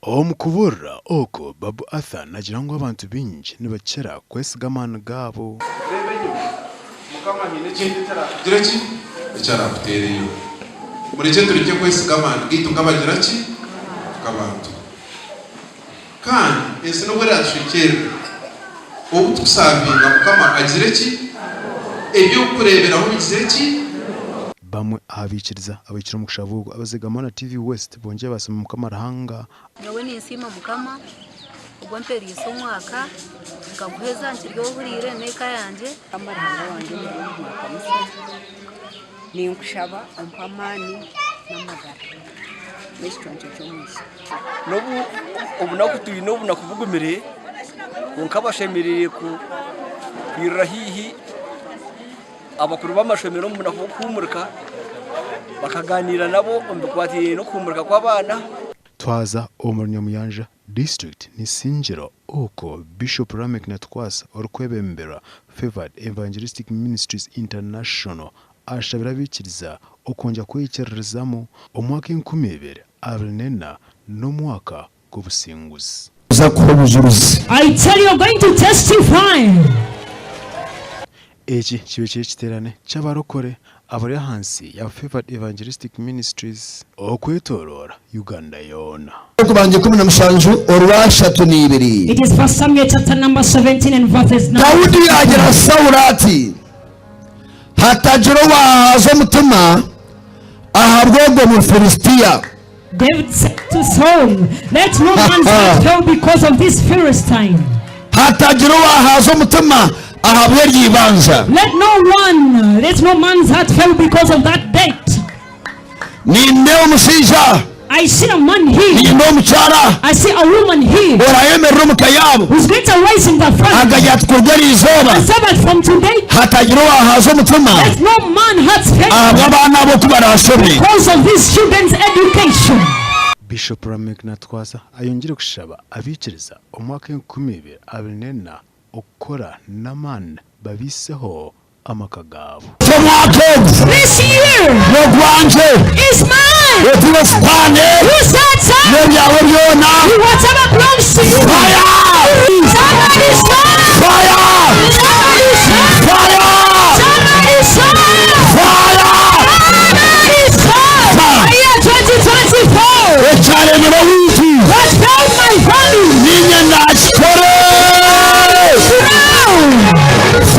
Omu kubuurira oku, Babu Arthur nagira ngu abantu baingi nibakira kwesiga amaani gaabo. Reeba enyima, Mukama haine ekindi eki araakugire ki? Eki araakuteereyo. Murekye turekye kwesiga amaani gaitu nk'abagira ki? Nk'abantu. Kandi ensi n'obu eratushwekyerera, obu tukusaavinga Mukama agire ki? Eby'okureeberaho bigire ki? Bamwe aha baikiriza abahikire omu kushaba oku abazegamwa na TV West bongyeire baasiima Mukama Ruhanga. Nyowe ninsiima Mukama ogu ampereise omwaka nkaguheza nkiri ohuriire n'eka yangye. Mukama Ruhanga wangye omuri ogu mwaka musya, ninkushaba ompe amaani n'amagara n'ekiconco ky'omugisha. N'obu obunaku twine obunaku bugumire, kwonka bashemereire kwirira haihi abakuru b'amashomero omu bunaku bw'okuhuumurika bakaganiira nabo omu bikwatiraine n'okuhuumurika kw'abaana. Twaza omuri Nyamuyanja disiturikiti Nisingiro okwo Bishop Lameck Natukwasa orikwebembera Favoured Evangelistic Ministries International ashabire abaikiriza okwongyera kweyikiririzamu omwaka 2024 n'omwaka gw'obusinguzi. Oza kuha obujurizi. I tell you, you're going to testify. Eki kibe kiri ekiteerane ky'abarokore abari ahansi ya Favoured Evangelistic Ministries okwetoroora Uganda yoona. Okubanza 17 orwa 32. It is First Samuel chapter number 17 and verses 9. Daudi yaagira Saulo ati, Hatagira owaahaza omutima ahabw'ogwo Mufilistia. David said to Saul, Let no man's heart fail because of this Philistine. Hatagira owaahaza omutima ahabw'eryo ibanja. Let no one, let no man's heart fail because of that debt. Nindeeba omushaija, I see a man here. nindeeba omukyara I see a woman here orayemerera omu ka yaabo who's going to rise in the front akagira ati kuruga eri izooba and say that from today, hatagira owaahaza omutima let no man hearts fail ahabw'abaana abo oku baraashome. because of these children's education. Bishop Lameck Natwasa ayongyire kushaba abaikiriza omwaka 2024 okukora n'amaani babaiseho amaka gaabo. Omwaka ogu This year n'ogwangye. is mine. Otiwe Sitaane You Satan n'ebyawe byona.